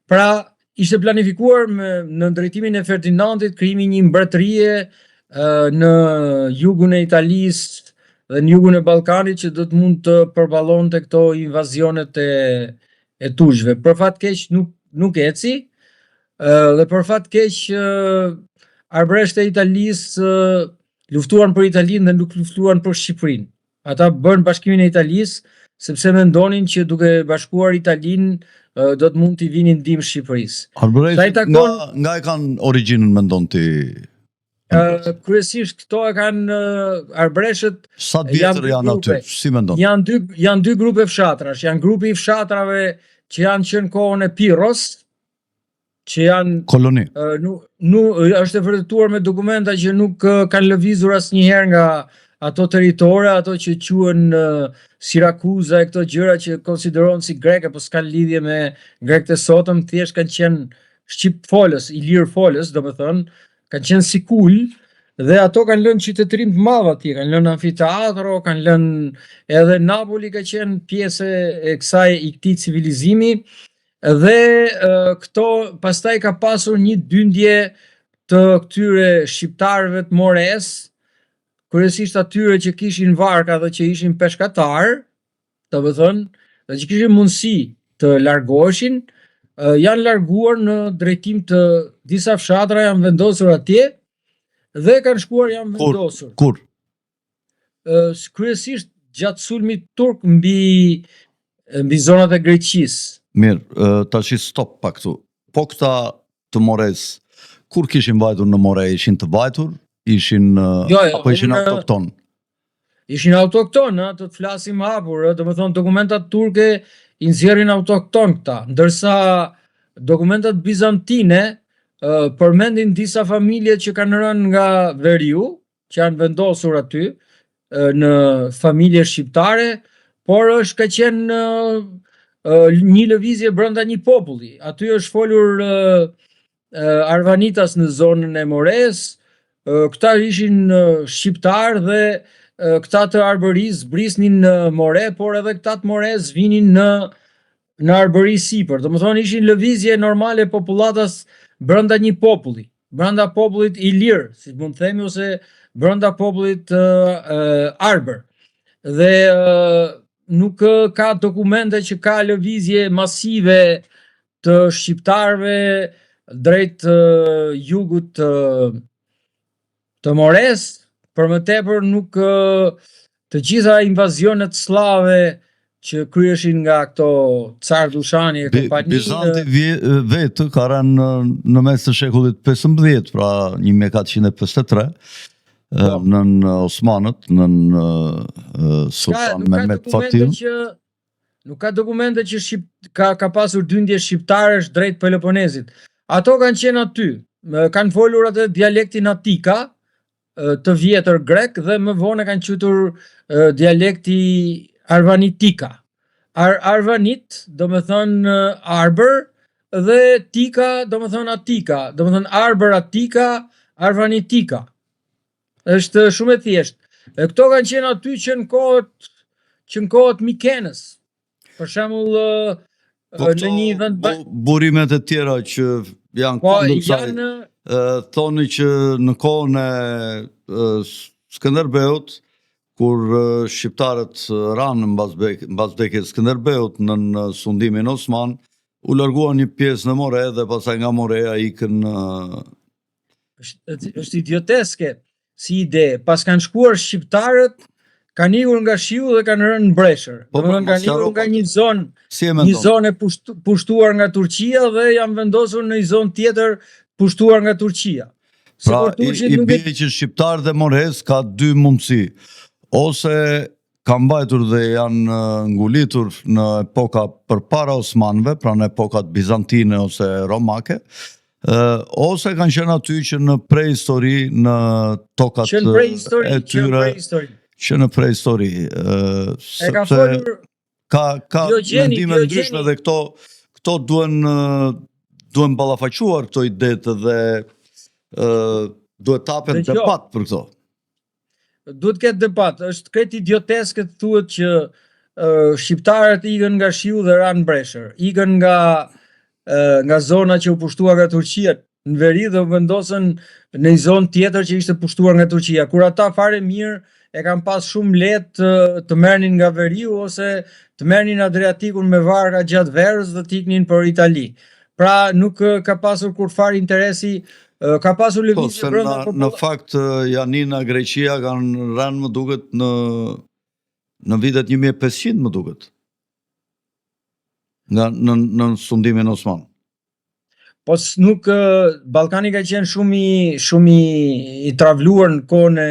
Pra, ishte planifikuar me, në drejtimin e Ferdinandit krijimi një mbretërie në jugun e Italisë dhe në jugun e Ballkanit që do të mund të përballonte këto invazionet e e turqve. Për fat keq nuk nuk eci, dhe për fat keq arbëreshët e Italisë luftuan për Italinë dhe nuk luftuan për Shqipërinë. Ata bënë bashkimin e Italisë sepse mendonin që duke bashkuar Italinë do të mund t'i vinin ndihmë Shqipërisë. Arbëreshët takon... nga, nga e kanë origjinën mendon ti? Uh, kryesisht këto e kanë uh, arbëreshët Sa të vjetër janë aty, si mendon? Janë dy janë dy grupe fshatrash, janë grupi i fshatrave që janë që në kohën e Pirros, që janë koloni. Uh, nuk nuk është e vërtetuar me dokumenta që nuk uh, kanë lëvizur asnjëherë nga ato territore, ato që quhen uh, Sirakuza e këto gjëra që konsiderohen si greke, po s'kanë lidhje me grekët e sotëm, thjesht kanë qenë shqip folës, ilir folës, domethënë, kanë qenë sikul dhe ato kanë lënë qytetërim të madh atje, kanë lënë amfiteatro, kanë lënë edhe Napoli ka qenë pjesë e kësaj i këtij civilizimi Dhe këto pastaj ka pasur një dyndje të këtyre shqiptarëve të Moresë, kryesisht atyre që kishin varka dhe që ishin peshkatarë, domethënë, dhe që kishin mundësi të largoheshin, janë larguar në drejtim të disa fshatra, janë vendosur atje dhe kanë shkuar janë vendosur. Kur? Kur? kryesisht gjatë sulmit turk mbi mbi zonat e Greqisë. Mirë, tashi stop pak këtu. Po këta të Moresë, kur kishin vajtur në More, ishin të vajtur, ishin jo, jo, apo ishin autokton? Ishin autokton, ë, të të flasim hapur, ë, domethënë dokumentat turke i nxjerrin autokton këta, ndërsa dokumentat bizantine ë, përmendin disa familje që kanë rënë nga veriu, që janë vendosur aty në familje shqiptare, por është ka qenë një lëvizje brenda një populli. Aty është folur arvanitas në zonën e Moresë, këta ishin shqiptarë dhe këta të Arbërisë zbrisnin në More, por edhe këta të Moresë vinin në në Arbëri sipër. Domethënë ishin lëvizje normale popullatës brenda një populli. brenda popullit ilir, si mund të themi ose brenda popullit uh, arbër. Dhe uh, nuk ka dokumente që ka lëvizje masive të shqiptarëve drejt uh, jugut të të Moresë, për më tepër nuk të gjitha invazionet sllave që kryeshin nga këto car Dushani e kompani. Bizanti vetë ka rënë në, në mes të shekullit 15, pra 1453, po. nën Osmanët, nën Sultan Mehmet Fatih. Që, nuk ka dokumente që shqip, ka, ka pasur dyndje shqiptarësh drejt Peloponezit. Ato kanë qenë aty, kanë folur atë dialektin Atika, të vjetër grek dhe më vonë e kanë quajtur dialekti Arvanitika. Ar Arvanit, domethënë arbër, dhe Tika, domethënë Atika, domethënë arbër Atika, Arvanitika. Është shumë e thjeshtë. E këto kanë qenë aty që në kohët që në kohët Mikenës. Për shembull, po në një vend bu, burimet e tjera që janë po, kundër kësaj, janë thonë që në kohën e Skënderbeut, kur shqiptarët ranë mbas mbas vdekjes së Skënderbeut nën sundimin osman, u larguan një pjesë në More dhe pastaj nga Morea ikën në është është idioteske si ide. Pas kanë shkuar shqiptarët, kanë ikur nga shiu dhe kanë rënë në breshër. Po, po, Domethënë kanë ikur nga një zonë, si e një zonë e pushtu, pushtuar nga Turqia dhe janë vendosur në një zonë tjetër pushtuar nga Turqia. Pra, i, i bie që shqiptarët e Moresë ka dy mundësi. Ose kanë mbajtur dhe janë ngulitur në epoka përpara Osmanëve, pra në epokat bizantine ose romake, ose kanë qenë aty që në prehistori në tokat që në prehistori, e që në tyre prehistori. që në prehistori, E ka sepse folur ka ka Diogjeni, mendime ndryshme Diogjeni. dhe këto këto duhen duhen ballafaquar këto idetë dhe ë duhet të hapen Dëgjo. debat për këto. Duhet ketë debat, është krejt idioteske të thuhet që uh, shqiptarët ikën nga shiu dhe ranë në breshër, ikën nga uh, nga zona që u pushtua nga Turqia në veri dhe u vendosën në një zonë tjetër që ishte pushtuar nga Turqia. Kur ata fare mirë e kanë pas shumë lehtë të, të merrnin nga veriu ose të merrnin Adriatikun me varka gjatë verës dhe të iknin për Itali. Pra nuk ka pasur kurrfar interesi, ka pasur Po, lëvizje se brenda në, në fakt Janina, Greqia kanë rënë më duket në në vitet 1500 më duket. Nga në në sundimin osman. Po nuk Ballkani ka qenë shumë i shumë i, i travluar në kohën e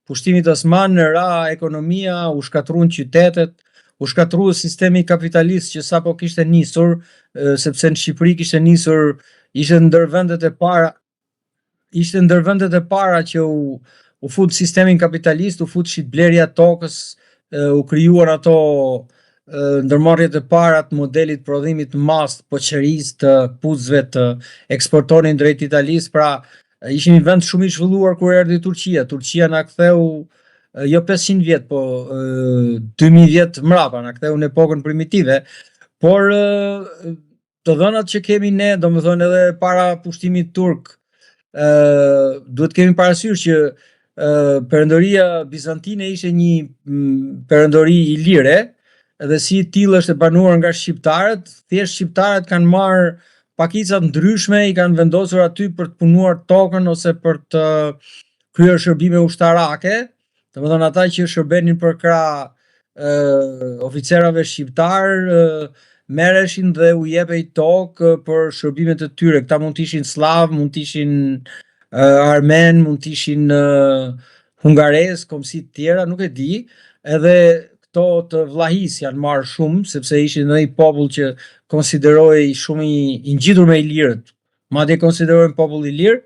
pushtimit osman, ra ekonomia, u shkatruan qytetet, u shkatrua sistemi kapitalist që sapo kishte nisur, sepse në Shqipëri kishte nisur, ishte ndër vendet e para, ishte ndër vendet e para që u u fut sistemin kapitalist, u fut shitblerja e tokës, u krijuan ato ndërmarrjet e para të modelit prodhimit mas, të poçerisë, të këpucëve të eksportonin drejt Italisë, pra ishim një vend shumë i zhvilluar kur erdhi Turqia. Turqia na ktheu jo 500 vjet, po 2000 vjet mbrapa, na ktheu në epokën primitive, por të dhënat që kemi ne, domethënë edhe para pushtimit turk, ë duhet kemi parasysh që perandoria bizantine ishte një perandori ilire, edhe si i tillë është e banuar nga shqiptarët, thjesht shqiptarët kanë marrë pakica të ndryshme, i kanë vendosur aty për të punuar tokën ose për të kryer shërbime ushtarake, domethënë ata që shërbenin për krah ë oficerave shqiptar ë, merreshin dhe u jepej tokë për shërbimet e tyre. Këta mund të ishin sllav, mund të ishin armen, mund të ishin hungarez, kombësi të tjera, nuk e di. Edhe këto të Vllahisë janë marrë shumë, sepse ishin edhe një popull që konsiderohej shumë i, i ngjitur me ilirët. Madje konsiderohen popull ilir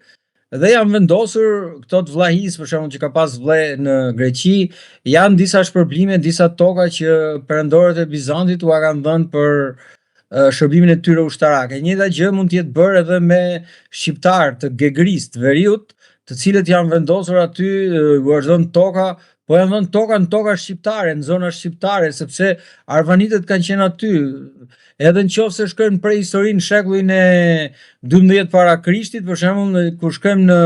dhe janë vendosur këto të Vllahisë, për shembull që ka pas vlle në Greqi, janë disa shpërblime, disa toka që perandorët e Bizantit ua kanë dhënë për shërbimin e tyre ushtarak. E njëjta gjë mund të jetë bërë edhe me shqiptarë të Gegrisë, të veriut, të cilët janë vendosur aty, u është dhënë toka, po janë dhënë toka në toka shqiptare, në zona shqiptare, sepse arvanitët kanë qenë aty. Edhe në qoftë se shkojmë në prehistori në shekullin e 12 para Krishtit, për shembull, kur shkojmë në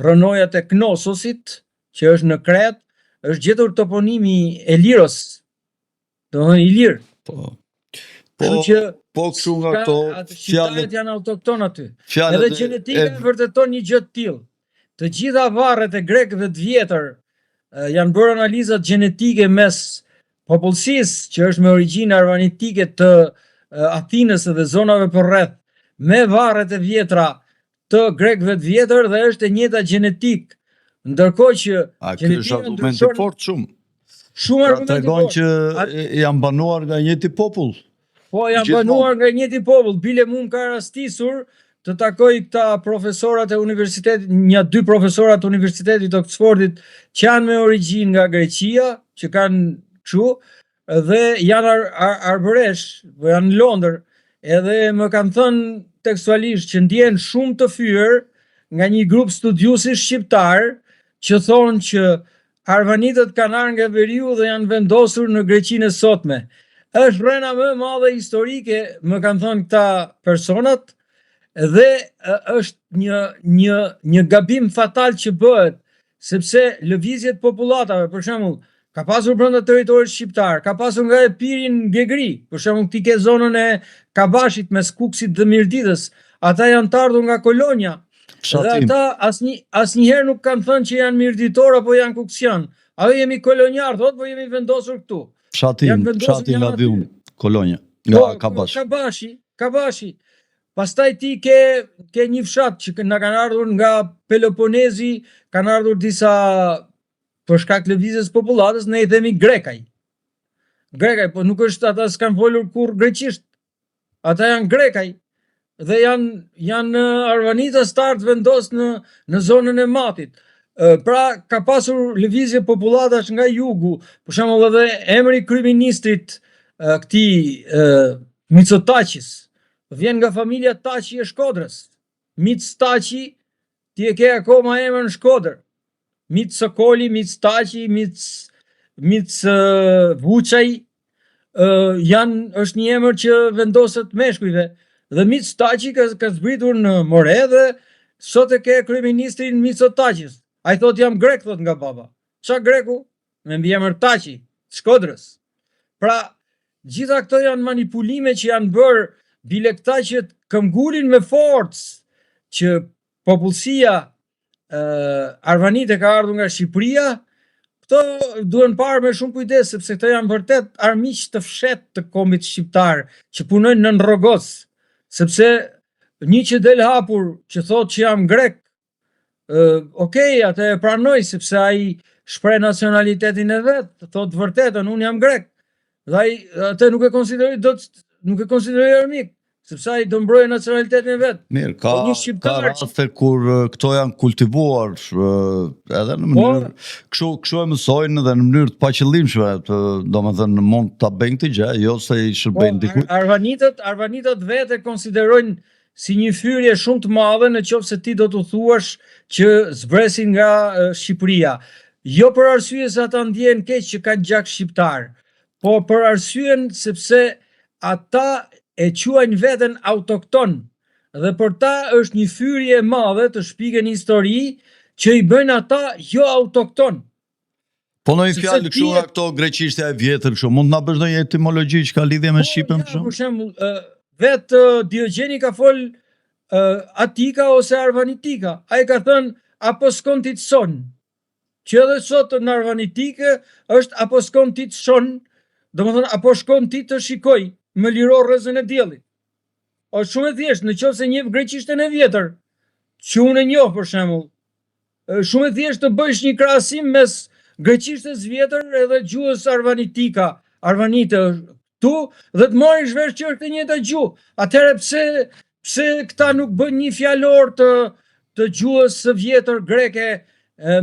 rrënojat e Knososit, që është në Kret, është gjetur toponimi Eliros, domethënë Ilir. Po. Kështu Po, që po kështu nga ka, këto shqiptarët janë autokton aty. fjalët Edhe gjenetika e vërteton një gjë të tillë. Të gjitha varret e grekëve të vjetër janë bërë analizat gjenetike mes popullsisë që është me origjinë arvanitike të Athinës dhe zonave përreth, me varret e vjetra të grekëve të vjetër dhe është e njëjta gjenetik. Ndërkohë që A ky është argument i fortë shumë. Shumë Pra argument i tregon fortë. që janë banuar nga njëjti popull. Po, janë banuar nga njëjti popull. Bile mu më ka rastisur të takoj këta profesorat e universitetit, një dy profesorat e Universitetit të Oxfordit që janë me origjinë nga Greqia, që kanë kështu dhe janë ar, ar, arbëresh, po janë në Londër, edhe më kanë thënë tekstualisht që ndjehen shumë të fyer nga një grup studiuesish shqiptar që thonë që arvanitët kanë ardhur nga veriu dhe janë vendosur në Greqinë e sotme. Është rrena më e madhe historike, më kanë thënë këta personat, dhe është një një një gabim fatal që bëhet, sepse lëvizjet popullatave, për shembull, ka pasur brenda territorit shqiptar, ka pasur nga Epiri në Gegri, për shembull ti ke zonën e Kabashit mes Kuksit dhe Mirditës, ata janë të ardhur nga Kolonja. Dhe ata asnjë asnjëherë nuk kanë thënë që janë mirditor apo janë kuksian. Ajo jemi kolonjar, thotë, po jemi vendosur këtu. Fshatin, fshatin nga vi unë, Kolonja, nga po, Kabashi. Kabashi, Kabashi. Pastaj ti ke ke një fshat që na kanë ardhur nga Peloponezi, kanë ardhur disa për shkak lëvizjes popullatës, ne i themi Grekaj. Grekaj, po nuk është ata s'kanë folur kurrë greqisht. Ata janë grekaj dhe janë janë arvanitas të ardhur vendos në në zonën e Matit. Pra ka pasur lëvizje popullatash nga jugu, për shembull edhe emri i kryeministrit këtij Mitsotakis vjen nga familja Taqi e Shkodrës. Mic Taqi, ti e ke akoma emër në Shkodër. Mic Sokoli, Mic Taqi, Mic Mic Vuçaj, janë është një emër që vendoset meshkujve dhe Mic Taqi ka ka zbritur në More dhe sot e ke kryeministrin Mitsotakis. Ai thot jam grek thot nga baba. Ça greku? Me mbiemër Taqi, të Shkodrës. Pra, gjitha këto janë manipulime që janë bërë bile këta që këmbgulin me forcë që popullsia arvanite ka ardhur nga Shqipëria, këto duhen parë me shumë kujdes sepse këto janë vërtet armiq të fshehtë të kombit shqiptar që punojnë nën rrogoz, sepse një që del hapur që thotë që jam grek, okay, atë e pranoj sepse ai shpreh nacionalitetin e vet, thotë vërtetën, unë jam grek. Dhe ai atë nuk e konsideroj dot, nuk e konsideroj armik, sepse ai do mbrojë nacionalitetin e vet. Mirë, ka po ka raste kur këto janë kultivuar edhe në po. mënyrë kështu kështu e mësojnë edhe në mënyrë të paqëllimshme, të, domethënë mund ta bëjnë këtë gjë, jo se i shërbejnë po, dikujt. Arvanitët, arvanitët vetë e konsiderojnë si një fyerje shumë të madhe në qoftë se ti do t'u thuash që zbresin nga Shqipëria. Jo për arsye se ata ndjehen keq që kanë gjak shqiptar, po për arsyen sepse ata e quajnë veten autokton dhe për ta është një fyerje e madhe të shpiken histori që i bëjnë ata jo autokton. Po në një fjalë kështu nga këto greqishtja e vjetër kështu, mund të na bësh ndonjë etimologji që ka lidhje me po, shqipen për shembull? Për shembull, vetë Diogjeni ka fol Atika ose Arvanitika. Ai ka thënë aposkontitson, që edhe sot në arvanitike është aposkontitson, domethënë apo shkon ti të shikoj, më liro rrezën e diellit. Është shumë e thjeshtë, në qoftë se njeh greqishten e vjetër, që unë e njoh për shembull, Shumë e thjeshtë të bësh një krahasim mes greqishtes vjetër edhe gjuhës arvanitika, arvanite këtu dhe të marrësh vesh që është e njëjta gjuhë. Atëherë pse pse këta nuk bëjnë një fjalor të të gjuhës së vjetër greke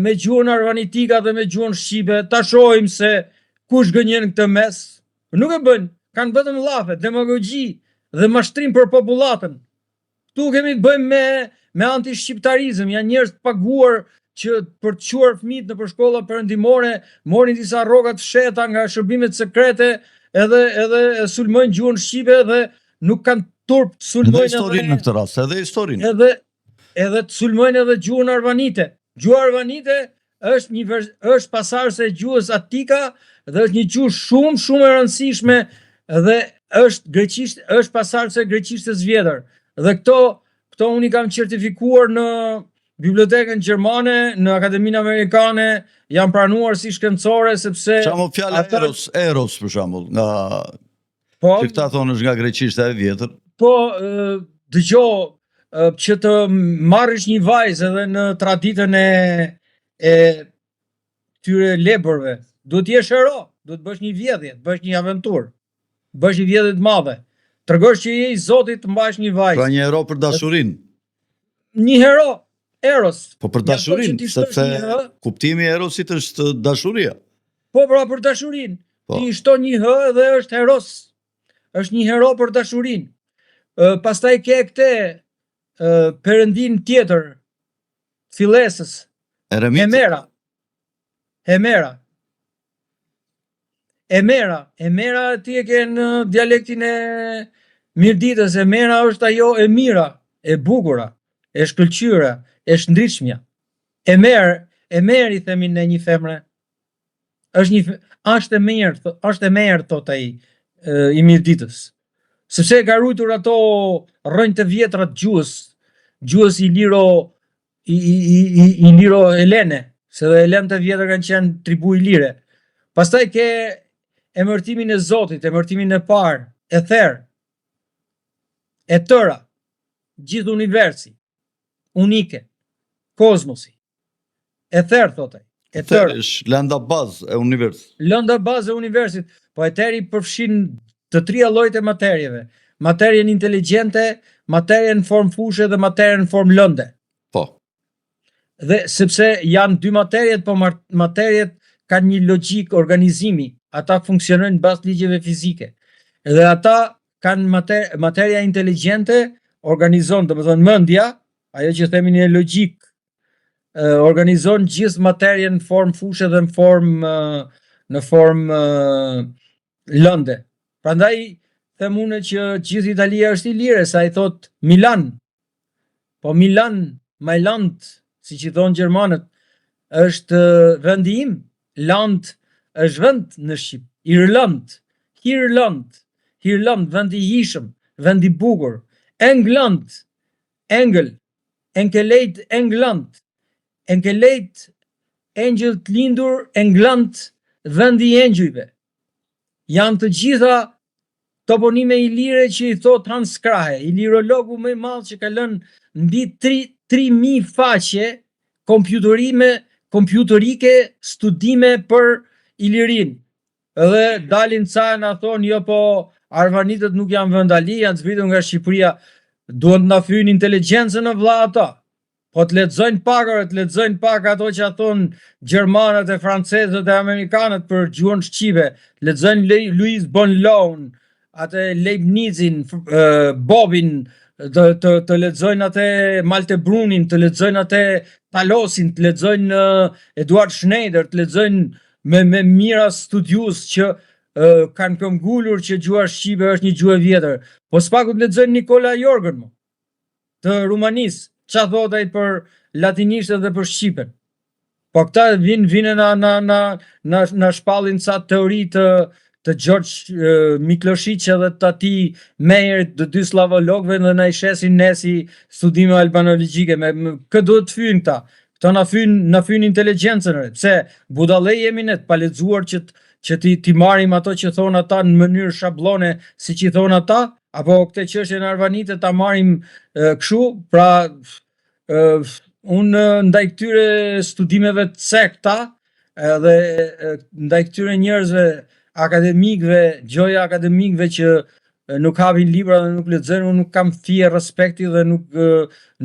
me gjuhën arvanitika dhe me gjuhën shqipe, ta shohim se kush gënjen këtë mes. Nuk e bëjnë, kanë vetëm llafe, demagogji dhe mashtrim për popullatën. Këtu kemi të bëjmë me me antishqiptarizëm, janë njerëz të paguar që për të çuar fëmijët nëpër shkolla perëndimore, marrin disa rroga të fshehta nga shërbimet sekrete, edhe edhe sulmojnë gjuhën shqipe dhe nuk kanë turp të sulmojnë edhe historinë në këtë rast, edhe historinë. Edhe edhe të sulmojnë edhe gjuhën arvanite. Gjuha arvanite është një është pasardhëse e gjuhës atika dhe është një gjuhë shumë shumë e rëndësishme dhe është greqisht është pasardhëse e greqishtes vjetër. Dhe këto këto unë i kam certifikuar në Bibliotekën Gjermane, në Akademinë Amerikane, janë pranuar si shkencore sepse Sa më fjala ata... eros, eros për shembull, nga Po, që këta thonë është nga greqishtja e vjetër. Po, dëgjo, që të marrësh një vajzë edhe në traditën e e këtyre lebërve, duhet të jesh hero, duhet të bësh një vjedhje, të bësh një aventurë, të bësh një vjedhje të madhe. Tregosh që je i zoti të mbash një vajzë. Pra një hero për dashurinë. Një hero, eros. Po për dashurinë, sepse kuptimi i erosit është dashuria. Po pra për dashurinë. Po. Ti shton një h dhe është heros. Është një hero për dashurinë. Pastaj ke këtë perëndinë tjetër fillesës. Hemera. Hemera. Emera, Emera ti e ke në dialektin e Mirditës, Emera është ajo e mira, e bukura, e shkëlqyera, e shndritshmja. Emer, Emer i themi ne një femre. Është një është e mirë, është e mirë thot ai i Mirditës. Sepse e ka ruajtur ato rrënjë të vjetra të gjuhës, gjuhës iliro i i i i iliro helene, se dhe helenët e vjetër kanë qenë tribu ilire. Pastaj ke emërtimin e Zotit, emërtimin e parë, Ether, e tëra, gjithë universi, unike, kozmosi. Ether, thot ai. E tëra. Është lënda bazë e universit. Lënda bazë e universit. Po eteri përfshin të tria llojet e materieve. Materien inteligjente, materien në formë fushe dhe materien në formë lënde. Po. Dhe sepse janë dy materiet, po materiet kanë një logjikë organizimi, ata funksionojnë në bazë të ligjeve fizike. Dhe ata kanë mater materia inteligjente organizon, domethënë mendja, ajo që themi në logjikë, organizon gjithë materien në formë fushe dhe në formë në formë lënde. Prandaj them unë që gjithë Italia është ilire, se ai thotë Milan. Po Milan, Mailand, siç i thonë gjermanët, është vendi im. Land është vend në shqip. Irland, Hirland, Hirland, vendi i hijshëm, vend i bukur. England, Engel, Enkelejt England, Enkelejt engjëll të lindur England, vendi i engjujve. Janë të gjitha toponime ilire që i thotë Hans Krahe, ilirologu më i madh që ka lënë mbi 3 3000 faqe kompjuterime, kompjuterike studime për Ilirinë. Edhe dalin ca e na thonë jo po arvanitët nuk janë vendali, janë zbritur nga Shqipëria, duan të na fyjnë inteligjencën o vlla ata. Po të lexojnë pak, ore, të lexojnë pak ato që thonë gjermanët e francezët e amerikanët për gjuhën shqipe, të lexojnë Louis Bonlaun, atë Leibnizin, Bobin, të, të, të lexojnë atë Malte Brunin, të lexojnë atë Talosin, të lexojnë Eduard Schneider, të lexojnë me, me mijëra studiues që kanë këmbgulur që gjuha shqipe është një gjuhë e vjetër. Po së paku të lexojnë Nikola Jorgën, mo, të Rumanisë, ça thotë ai për latinishten dhe për shqipen. Po këta vinë vinë na na na na na shpallin ca teori të të George Mikloshiq edhe të atij Meyerit të dy sllavologëve dhe na i shesin ne si studime albanologjike me, me kë duhet të fyjnë këta? Këto na fyjnë na fyjnë inteligjencën re. Pse budallej jemi ne të palexuar që të që t'i t'i marrim ato që thonë ata në mënyrë shabllone siç i thonë ata, apo këtë çështjen arvanite ta marrim kështu, pra unë ndaj këtyre studimeve të cekta edhe ndaj këtyre njerëzve akademikëve, gjoja akademikëve që nuk hapin libra dhe nuk lexojnë, unë nuk kam fije respekti dhe nuk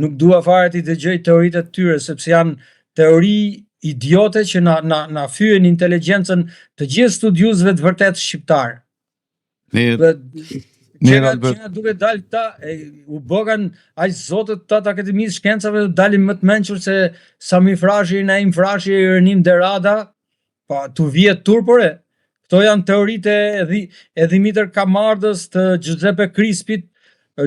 nuk dua fare t'i dëgjoj teoritë e tyre, sepse janë teori idiote që na na na fyejnë inteligjencën të gjithë studiuesve të vërtetë shqiptarë. Mirë. Dhe Mirë, Albert. Që duke dalë këta, e, u bëkan aq zotët këta të Akademisë Shkencave, dalin më të mençur se Sami Frashëri, Naim Frashëri, Jeronim De Rada, pa t'u vijë turp ore. Këto janë teoritë e, e Dhimitër Kamardës të Giuseppe Crispit,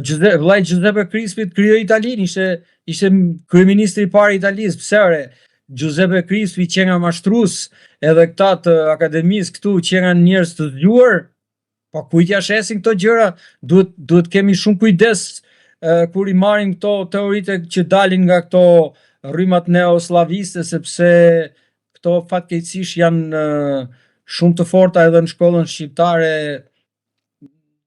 Giuseppe, vllai Giuseppe Crispit krijoi Italinë, ishte ishte kryeministri i parë i Italisë, pse ore? Giuseppe Crispi qenka mashtrues, edhe këta të akademisë këtu qenkan njerëz të zgjuar, po kujt ja shesin këto gjëra? Duhet duhet kemi shumë kujdes kur i marrim këto teoritë që dalin nga këto rrymat neosllaviste, sepse këto fatkeqësisht janë shumë të forta edhe në shkollën shqiptare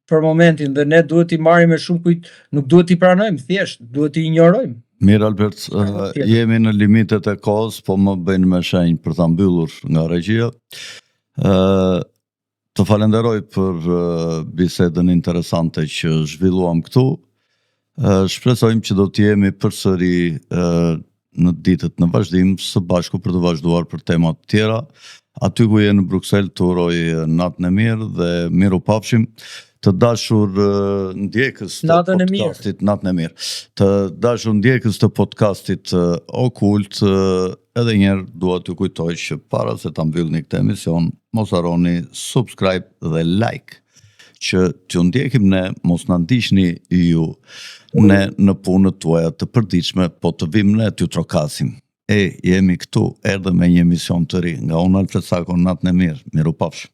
për momentin dhe ne duhet t'i marrim me shumë kujt, nuk duhet t'i pranojmë, thjesht duhet t'i injorojmë. Mirë Albert, uh, jemi në limitet e kohës, po më bëjnë me shenjë për ta mbyllur nga regjia. Uh, të falenderoj për uh, bisedën interesante që zhvilluam këtu. Uh, shpresojmë që do të jemi përsëri uh, në ditët në vazhdim së bashku për të vazhduar për tema të tjera. Aty ku je në Bruksel të uroj natën e mirë dhe mirupafshim. Të dashur ndjekës të natën podcastit, natën e mirë. Të dashur ndjekës të podcastit Okult, edhe një herë dua t'ju kujtoj që para se ta mbyllni këtë emision, mos harroni subscribe dhe like. që t'ju ndjekim ne, mos na ndiqni ju ne në punët tuaja të përditshme, po të vijmë ne t'ju trokasim. E, jemi këtu, erdhëm me një emision të ri. Nga unë Alfred Sako, natën e mirë, mirupafshim.